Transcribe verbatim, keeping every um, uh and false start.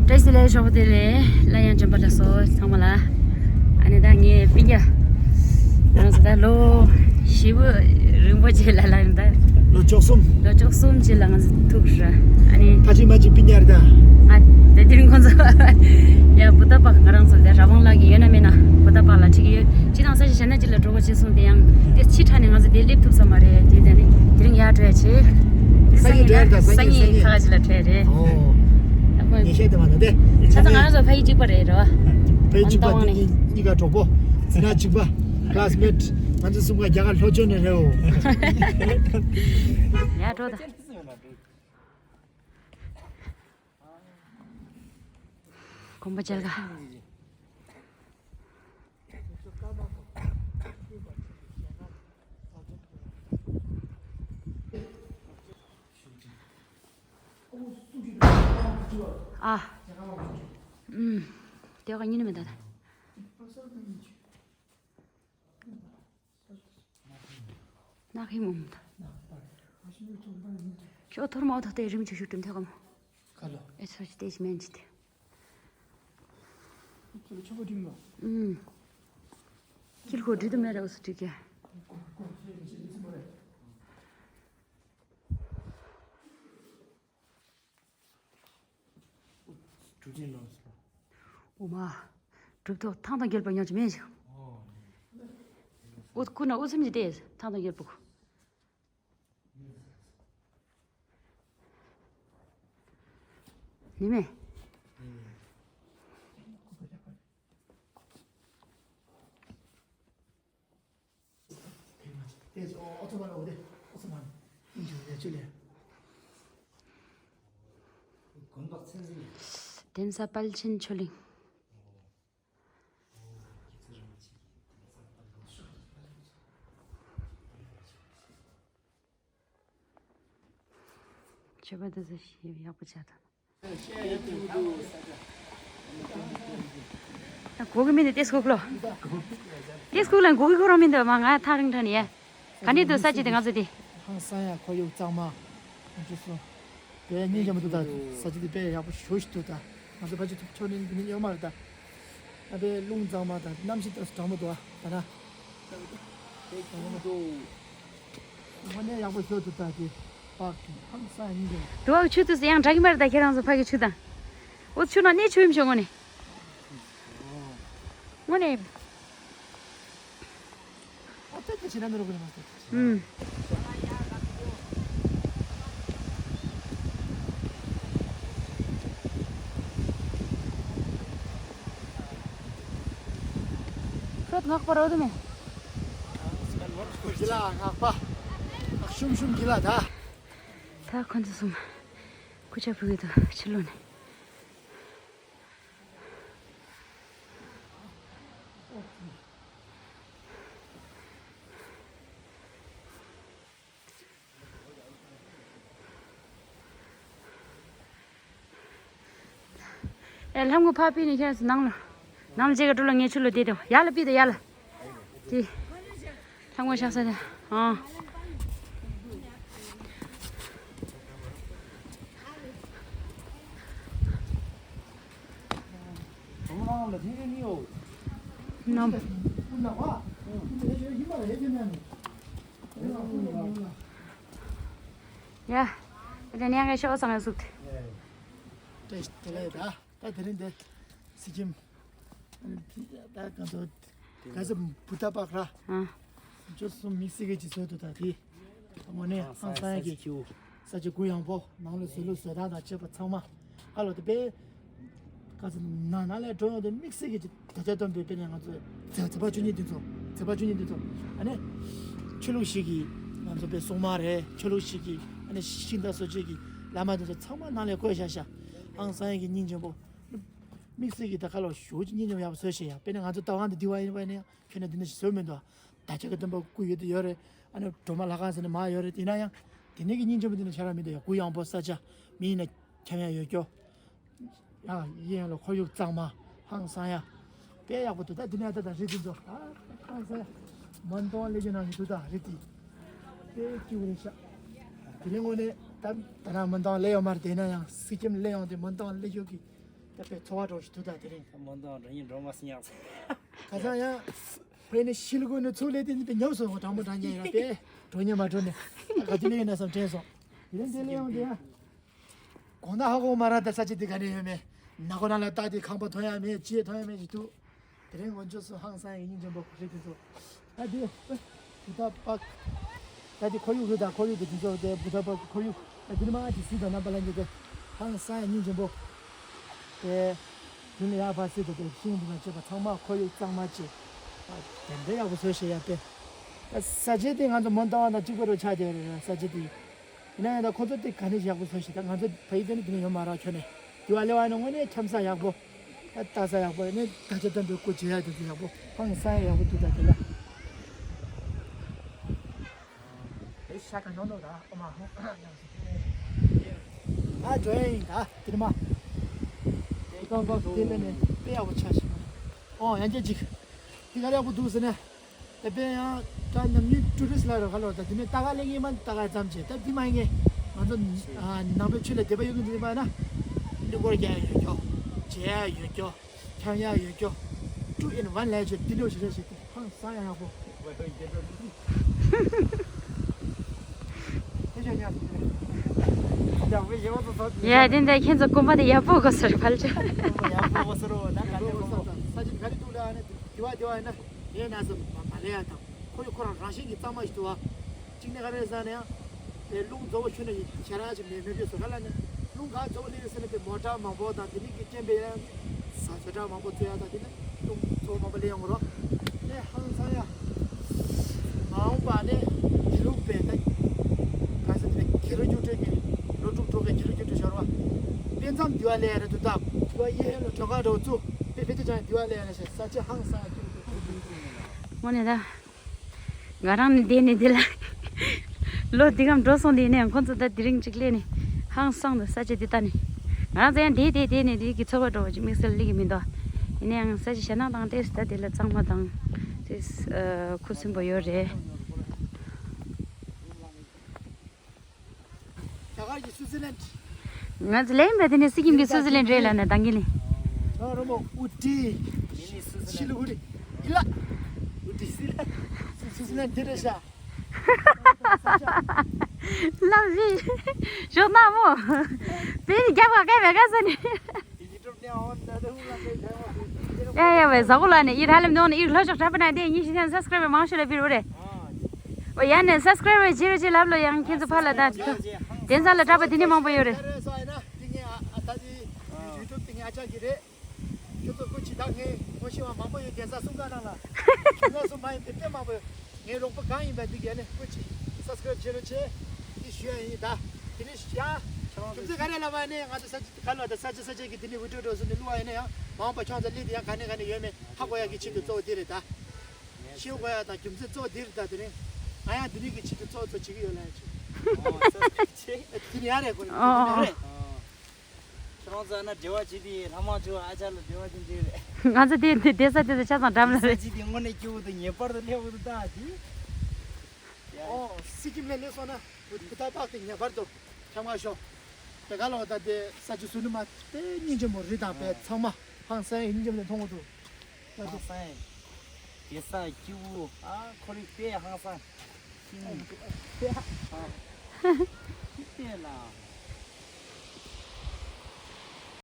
བཀྲ་ཤིས་བདེ་ལེགས། ཞོགས་པ་བདེ་ལེགས། སླར་ཡང་བྱོན་པ་ལ་སོགས་ཚང་མ་ལ། ཨ་ནི་ད་ངའི་སྤུན་ཀྱག་རང་ཚོ་ད་ལོ་བཞི་བོ་རིང་པོ་ཅིག་ལ་ལ་ནི་ད་ལོ་བཅུ་གསུམ། ལོ་བཅུ་གསུམ་ཅིག་ལ་ང་ཚོ་ཐུག་ར། ཨ་ནི་ཕ་ཆིང་མ་ཆིང་སྤུན་ཀྱག་རེད་ད། ཨ་དེ་དེ་རིང་ཁོང་ཚོ་ཡ་བུ་ད་པག་ང་རང་ཚོ་ད་ར་བང་ལག་གི་ཡོད་ན་མེད་ན་བུ་ད་པག་ལ་ཁྲིད་ཀྱི་ཡོད། ཅི་དང་ས་ཞིག་གཞན་ན་ཅི་ལ་འགྲོ་དགོས་ཅེས་གསུངས་ཏེ་ཡང་དེ་ཕྱི་ཁྲ་ནས་ང་ཚོ་དེ་སླེབས་ཐུབ་ས་མ་རེད། དེ་དེ་ནི་དེ་རིང་ཡར་འགྲོ་ཡ་བྱེད། ས་ངའི་ཁ་ཁ་ཅིག་ལ་འཕྲད་རེད། ཨོ། ད་ཁོ་ངེས་ཤེས་དེ་མ་ནོ་དེ། ཆ་ཚང་ང་རང་ཚོ་ཕ་ཡུལ་གཅིག་པ་རེད་རོ། ཕ་ཡུལ་གཅིག་པ། ཨོ་ད་དབང་ནས་གཉིས་ཀ་གྲོགས་པོ། ཟི་ན་གཅིག་པ། ཀ་ལ་སི་མེ་ཊི། ང་ཚོ་གསུམ་ཀ་རྒྱ་གར་ལྷོ་ཕྱོགས་ནས་རེད་འོ། ཡར་འགྲོ་ད། གོམ་པ་བཅལ་ག། ཨ། ཨུམ། དེ་ག་ཉིན་མེད་ད། ནག་ཧི་མོ་མ་ད། ཁྱོད་ཐོར་མ་ཐོག་དེ་རིམ་ཆུ་ཤུ་ཏིམ་ཐེ་གམ། ཁ་ལོ། ཨེ་ཚོ་ཅི་ཏེ་ཅི་མེན་ཅི་ཏེ། ཁྱོད་ཆོ་ག་ཏིང་ལོ། ཨུམ། ཁྱིལ་ཁོ་འདྲི་དུ་མེད་ར་འུ་སུ་ཏི་ཀྱ། གྲུབ་ཆེན་ལོ་སོ། འོ་མ། གྲུབ་ཐོབ་ཐང་དང་རྒྱལ་པོ་ཉག་ཅི་མེད་ཅིང་། ཨོ། ཨུ་ཁུ་ན་ཨུ་ཚམ་ཅི་ཏེ་ཐང་དང་རྒྱལ་པོ། ནི་མེ། གདན་ས་དཔལ་ཆེན་ཆོས་གླིང་། ཆོས་པ་འདི་ཚོ་ཞེ་ཡག་པོ་བྱ་དང་། གོ་གི་མི་འདི་ཏེ་སྐུག་ལོ། ཏེ་སྐུག་ལ་གོ་གི་ཁོ་རང་མི་འདི་མ་ང་ཐག་རིང་ཐག་ནི་ཡ། ག་ནི་འདུག་ས་ཅི་དེ་ང་ཚོ་དེ། ཧང་སང་ཡ་ཁོར་ཡུག་གཙང་མ། ང་ཚོ་སོ། དཔེ་སྙིང་རྗེ་མོ་འདུག་ད། ས་ཅི་དེ་དཔེ་ཡག་པོ་ཞེ་པོ་ཞིག་འདུག་ད། ང་ཚོ་ཕ་ཆུ་ཐུབ་ཆོ་ནི་འདི་ནི་ཡོད་མ་རེད་ད། ད་དཔེ་རླུང་གཙང་མ་དང་གནམ་གཤིས་ད་གྲང་མོ་འདུག་ཨ་ད་ན། དངོས་གནས་ཡག་པོ་བཟོས་འདུག་ད་དེ། པག་གི་ཧང་སང་སྙིང་རྗེ་མོ། དུ་བ་ཆུ་དུས་ཡང་འདྲ་གི་མ་རེད་ད། ཁྱེད་རང་ཚོ་ཕ་གི་ཆུ་དང་། འོ་ཆུ་ནང་གནས་ཆུ་ཡིན་ཞོག་དངོས་གནས། དངོས་གནས། ཨ་ཏི་ཏི་ཕྱི་ན་ནོར་གོ་ནི་མ་སྟེ། ཨུམ། ཁྱོད་ངག་པ་རོ་དུ་མེ། གི་ལ་ངག་པ། ངག་ཤུམ་ཤུམ་གི་ལ་ད། ད་ཁོ་ཚོ་གསུམ། སྐུ་ཆ་ཕུ་གི་དུ་ཕྱི་ལོ་ནས། ཨེ་ལྷམ་གོ་ཕ་པི་ནི་ཁྱེད་ནང་ལ། ནང་ལ་ཅེ་ག་ཀྲུ་ལ་ངེ་ཆུ་ལོ་དེ་དེ་ཡ་ལ་པི་དེ་ཡ་ལ། དེ། ལྷམ་གོ་ཤག་ས་དེ། ཨ། ནམ། ཡ། དེ་ནས་ངས་ཤོག་ཚང་ཡ་ཟུག་དེ། དེ་དེ་ལས་ད། ད་དེ་རིང་དེ་སི་ཀིམ། ད་ག་ཚོད་ག་ཚོད་བུ་ད་པག་ར། ཨ། ཅོ་སུ་མི་སི་གེ་ཅི་ཚོད་དུ་ད་དེ། དངོས་གནས་ཧང་སང་ཡ་གི་ས་ཆ་གུ་ཡངས་པོ་ནང་ལ་བཟོ་ལུགས་བཟོ་སྟངས་དང་བཅས་པ་ཚང་མ་ཧ་ལོ་དེ་པས། ག་ཚོད་ནང་ནང་ལས་འགྲོ་ཡོང་དེ་དམིགས་བསལ་གི་ཅི་ད་ཆ་སྟོན་པའི་དཔེར་ན་ང་ཚོ་ཚེ་ཚེ་དཔག་བཅུ་གཉིས་དེ་ཚོ་ཚེ་དཔག་བཅུ་གཉིས་དེ་ཚོ་ཨ་ནི་ཆོས་ལུགས་ཤིག་གི་ང་ཚོ་པའི་སྲུང་མ་རེད། ཆོས་ལུགས་ཤིག་གི་ཨ་ནི་ཤིང་རྟ་སོ་ཅེ་གི་བླ་མ་དེ་ཚོ་ཚང་མ་ནང་ལས་བཀོད་བཞག་ཤག་ཧང་སང་ཡ་གི་སྙིང་རྗེ་པོ། དམིགས་བསལ་གྱི་ད་ཁ་ལོ་ཞུ་ཅི་སྙིང་རྗེ་ཡག་པོ་བཟོས་ཤེས་ཡ། དཔེར་ན་ང་ཚོ་ལྟ་བ་འདི་འདི་བ་ཡིན་པ་ཡིན་ན་ཡང་ཁྱོད་ནས་འདི་འདྲ་ཞིག་བཟོས་མི་འདུག་ད་ཆ་གི་སྟོན་པ་སྐུ་ཡོད་དུ་ཡོད་རེད། ཨ་ནི་སྒྲོལ་མ་ལྷ་ཁང་ཟེར་ནས་མ་ཡོད་རེད། དེ་ན་ཡང་དེ་ནས་ཀྱི་སྙིང་རྗེ་མོ་འདི་ནས་ཆ་ར་མི་འདུག་ཡ། གུ་ཡངས་པོ་ས་ཆ་མི་ཡིན་ན་འཁྱམ་ཡ་ཡོད་སྐྱོ། ཡ་ཡིན་ཡང་ལ་ཁོར་ཡུག་གཙང་མ་ཧང་སང་ཡ། དཔེ་ཡག་པོ་འདུག་ད་འདི་ནས་ད་ད་རི་འདི་ཚོ་ཨ་ཧང་སང་ཡ། མོན་རྟ་དབང་སླེབས་རྒྱུ་ནང་བཞིན་འདུག་ད་རི་འདི། དཔེ་སྐྱིད་པོ་རེད་ཤག་དེ་རིང་དངོས་གནས་ད་ད་ན་མོན་རྟ་དབང་སླེབས་ཡོད་མ་རེད། དེ་ན་ཡང་སི་ཀིམ་སླེབས་ཡོང་དེ་མོན་རྟ་དབང་སླེབས་རྒྱུ་གི་ད་དཔེ་ཚོར་བ་འདྲ་བོ་ཞིག་འདུག་ད་དེ་རིང་། མོན་རྟ་དབང་འགྲོ་ཉིན་འགྲོ་མ་སོང་ཡག་ཁ་སང་ཡང་། དཔེ་ནི་ཤི་ལུ་གུ་ནི་ཚུགས་ལས་དེ་ནི་དཔེ་ཉོབ་སོང་། དྲང་པོ་དྲང་རྐྱང་ཡིན་ར། དཔེ་འགྲོ་ཉན་མ་འགྲོ་ནི་ག་དུས་ལས་ཡིན་ན་བསམ་དྲན་སོང་། དེ་རིང་དེ་ལས་ཡོང་དེ་ཡང་། དགོང་དག་ཧ་གོ་མ་ར། ད་ས་ཆ་དེ་ག་ནས་ཡོད་མེད། ནག་པོ་ནང་ལ་ལྟ་དེ་ཁང་པ་མཐོང་ཡ་མེད། ཅི་མཐོང་ཡ་མེད་ཅིག་འདུག་དེ་རིང་ང་ཚོ་སུ་ཧང་སང་ཡིན་སྙིང་རྗེ་པོ་རེད་དེ་ཚོ། ད་དེ་བུ་ཐ་པག་ད་དེ་ཁོར་ཡུག་རེད། ད་ཁོར་ཡུག་དེ་དེ་ཚོ་དེ་བུ་ཐ་པག་ཁོར་ཡུག་ད་དེ་ནི་མ་ཅིག་སུ་དང་རྣམ་པ་ལ་ཉེ་དེ་ཧང་སང་ཡིན་སྙིང་རྗེ་པོ། དེ་དེ་ནི་ཡར་ཕར་སྲིད་དེ་དེ་ཤིང་དེ་ན་བྱེད་པ་ཚང་མ་ཁོར་ཡུག་གཙང་མ་བྱེད། དེ་འདྲ་ཡག་པོ་བཟོས་ཤེས་ཡ་དཔེ། ད་ས་ཆ་དེ་ང་ཚོ་མོན་རྟ་དབང་དང་གཅིག་པ་རུ་ཆགས་བསྡད་རེད། ས་ཆ་དེ། ཡིན་ན་ཡང་ད་ཁོ་ཚོ་དེ་ག་ནས་ཡག་པོ་བཟོ་ཤེས། ད་ང་ཚོ་ཕ་ཡུལ་དེ་ནི་དེ་ནས་ཡོད་མ་རེད། ཁྱོད་ནས་དེ་བ་ལེ་བ་ནི་དངོས་གནས་འཁྱམ་ས་ཡག་པོ། ད་ལྟ་ས་ཡག་པོ་ནི་ད་ཆ་དོན་པའི་སྐུ་མཇལ་ཡག་དེ་ཚོ་ཡག་པོ། ཧང་སང་ཡག་པོ་འདུག་ད་དེ་ལ། ཨེ་ཤ་ཀ་ནོ་ནོ་ད་ཨོ་མ་ཧོ། ཨ་ཇོ་ཡིན་ད་དེ་ནི་མ། དེ་ལ་ནི་དཔེ་ཡག་པོ་ཆགས་ཤིང་། ཨོ་ཡང་ཅི་ཅིག་དེ་ག་ཡག་པོ་འདུག་ཟེར་ནས། ད་དཔེ་ཡང་ད་ནམ་རྒྱུན་ཊུ་རི་སི་ལ་རོ་ཁ་ལོ་ད་དེ་ནས་ལྟ་ག་ལེན་གྱི་མ་ལྟ་ག་ཙམ་བྱས། ད་དེ་མ་ཡིན་ངེས་ང་ཚོ་ནང་པའི་ཆོས་ལ་དད་པ་ཡོད་མཁན་དེ་མ་ཡིན་ན་གླུ་སྐོར་རྒྱག་ཡ་ཡོད་ཀྱོ། མཇལ་ཡ་ཡོད་ཀྱོ། འཁྱམ་ཡ་ཡོད་ཀྱོ། ཊུ་ཨིན་ཝན་ལས་བྱས་དེ་ལོ་ཞེ་དྲག་ཞིག་དེ་ཧང་སང་ཡ་ཡག་པོ། དེ་ཞོ་ཉག་སོང་། ཡ་དེ་འདྲ་ཁྱེད་ཚོ་དགོན་པ་དེ་ཡག་པོ་གོ་སོར་ཕལ་ཆེར། ཡག་པོ་གོ་སོར་ད་ག་ནས་གོ་སོར། ས་ཆ་ག་རེ་འདུག་ལ་ཨ་ནི་དེ་བ་དེ་བ་ཡིན་ན་དེ་ན་ཟེར་མ་ལས་ཡ་དང་། ཁོ་ཡི་ཁོ་རང་རང་བཞིན་གྱི་གཙང་མ་ཞིག་འདུག་བ། གཅིག་ནས་ག་རེ་ཟེར་ན་ཡང་། དེ་རླུང་རྫོགས་པ་ཤུ་ན་ཡི་ཆ་ར་ཅིག་མེད་མེད་པའི་བཟོ་ག་ལ་ནི། རླུང་ག་རྫོགས་ལེ་ཟེར་ན་དེ་མོ་ཊ་མང་པོ་དང་དེ་ནི་གི་རྐྱེན་པས་ཡང་ཟ་ཟ་གྲ་མང་པོ་བཙོ་ཡ་དང་དེ་ནི་རླུང་རྫོགས་མང་པོ་ལེ་ཡོང་རོགས། དེ་ཧང་སང་ཡ། མ་འོངས་པ་ནི་དགེ་ལུགས་པའི་ད་ག་ཟེར་དེ་དགེ་ལུགས་རྒྱུ་འབྲས་ཀྱི་ལོ་དྲུག་དྲུག་གི་དགེ་ལུགས་རྒྱུ་འབྲས་ཤོར་བ། དཔེ་མཚམས་འདི་བ་ལས་ར་དུ་ད་འདི་བ་ཡེ་ལ་གྲོ་ག་འགྲོ་ཚུ་དཔེ་དཔེ་དེ་ཅང་འདི་བ་ལས་ར་ཞེས་ས་ཆ་ཧང་སང་ཡ་ཐུག་ཐུག་ཐུག་ཐུག་ཐུག་དངོས་གནས་ད། ང་རང་ནི་བསྡད་ནས་འདི་ལ། ལོ་འདི་གམ་འགྲོ་སོང་དེ་ནས་ཁོང་ཚོ་ད་དེ་རིང་གཅིག་སླེབས་ནས་ཧང་སང་དུ་ས་ཆ་འདི་ལྟ་ནས། ང་རང་ཚོ་ཡང་བསྡད་བསྡད་བསྡད་ནས་དེ་གི་ཚོར་བ་འདྲ་བོ་ཅིག་དམིགས་བསལ་སླེབས་ཀྱི་མི་འདུག་ཡིན་ན་ཡང་ས་ཆ་ཞེད་སྣང་དང་ཏོག་ཙམ་ད་དེ་ལ་གཙང་མ་དང་ཏོག་ཙམ་ཁུ་སིམ་པོ་ཡོད་རེད། རྒྱ་གར་གྱི་སུའུ་ཙི་ལན། ང་ཚོ་ལན་པ་དེ་ནས་སི་ཀིམ་གྱི་སུའུ་ཙི་ལན་རེད་ལ་ནས་དང་གི་ནི། ཨ་རོ་མོ་ཨུ་ཏི། ཤི་ལུ་ཧུ་རི། ཨི་ལ། ཨུ་ཏི་སི་ལ། སུའུ་ཙི་ལན་དེ་རེད་ཤག་ལབ་ཞི། ཞོག་ན་མོ། དེ་ནི་རྒྱབ་ཁ་སྐད་མེད་ག་ས་ནི། ཡ་ཡ་བས་ཟ་གོ་ལ་ནི་ཨི་ར་ལམ་ནོ་ནི་ཨི་ལྷོ་ཕྱོགས་དྲ་པ་ན་དེ་ཉི་ཤུ་ཅན་སབ་སི་ཀ་རའི་བར་མང་ཤོས་ལ་ཕིར་འོ་རེད། འོ་ཡ་ནས་སབ་སི་ཀ་རའི་བར་བརྗེ་རུ་བརྗེ་ལབ་ལོ་ཡང་ཁྱེད་ཚོ་ཕར་ལ་ད་དེང་སང་ལ་དྲ་པ་དེ་ནི་མང་པོ་ཡོད་རེད། ཁྱོད་ཚོ་སྐུ་མཁྱེན་ད་ངས་ངོ་ཤེས་པ་མང་པོ་ཡོད། རྒྱལ་ས་གསུམ་ཀ་ནང་ལ་རྒྱལ་ས་གསུམ་མ་ཡིན་པའི་དཔེ་མང་པོ་ཡོད། ངའི་རོགས་པ་གང་ཡིན་པ་འདི་གས་ནས་སྐུ་མཁྱེན་སབ་སི་ཀ་རབ་བྱེད་རོགས་བྱེད་ཨི་ཞུ་ཡ་ཡིན་ད། དེ་ནས་ཡ་རྒྱུ་མཚན་ག་རེ་ལབ་པ་ནས་ང་ཚོ་ས་ཆ་ག་ལ་ད་ས་ཆ་ས་ཆ་གི་དེ་ནས་བི་ཌིའོ་འགྲོ་སོང་ནས་བླུགས་པ་ཡིན་ན་ཡང་མ་འོངས་པ་ཁྱོད་ཚོ་སླེབས་དེ་ཡང་ག་ནས་ག་ནས་ཡོད་མེད་ཧ་གོ་ཡ་གི་ཆེད་དུ་གཙོ་བོ་དེ་རེད་ད། ཤེས་དགོས་ཡ་དང་རྒྱུ་མཚན་གཙོ་བོ་དེ་རེད་ད། དེ་རིང་ང་ཡང་དེ་རིང་གི་ཆེད་དུ་གཙོ་བོ་ཚོ་བྱེད་ཀྱི་ཡོད་ལ་ཡ་ཆེད་དེ་ནས་ཡ་རེད་གོ་རེད་ཨོ་ཨོ་རེད། ཁྱེད་རང་ཚོ་ན་འབྲེལ་བ་བྱེད་དེ་ལྷ་མང་ཆུ་ཨ་ཅག་ལ་འབྲེལ་བ་བྱེད་འདྲི་རེད། ང་ཚོ་དེ་དེ་དེ་ས་དེ་ཚོ་ཆ་ཚང་འགྲམ་ལ་ས་རེད། ཅི་དེ་དངོས་གནས་སྐྱིད་པོ་དང་ངེས་པར་དུ་སླེབས་དགོས་འདུག་ད་དེ། ཨོ་སི་ཀིམ་ལ་སླེབས་སོང་ན་བུ་བུ་ཐ་པག་དེ་ངེས་པར་དུ་ཁྱམ་ག་ཤོག་དེ་ག་ལོག་ད་དེ་ས་ཆུ་སུ་ནུ་མ་དཔེ་སྙིང་རྗེ་མོ་རི་དང་བལ་ཚང་མ་ཧང་སང་སྙིང་རྗེ་མོ་ལས་མཐོང་གི་འདུག་ཧང་སང་། དེ་ས་སྐྱིད་པོ་ཨ་ཁོ་རི་དཔེ་ཧང་སང་། ཤིང་། དཔེ་ཧ། དཔེ་ལ།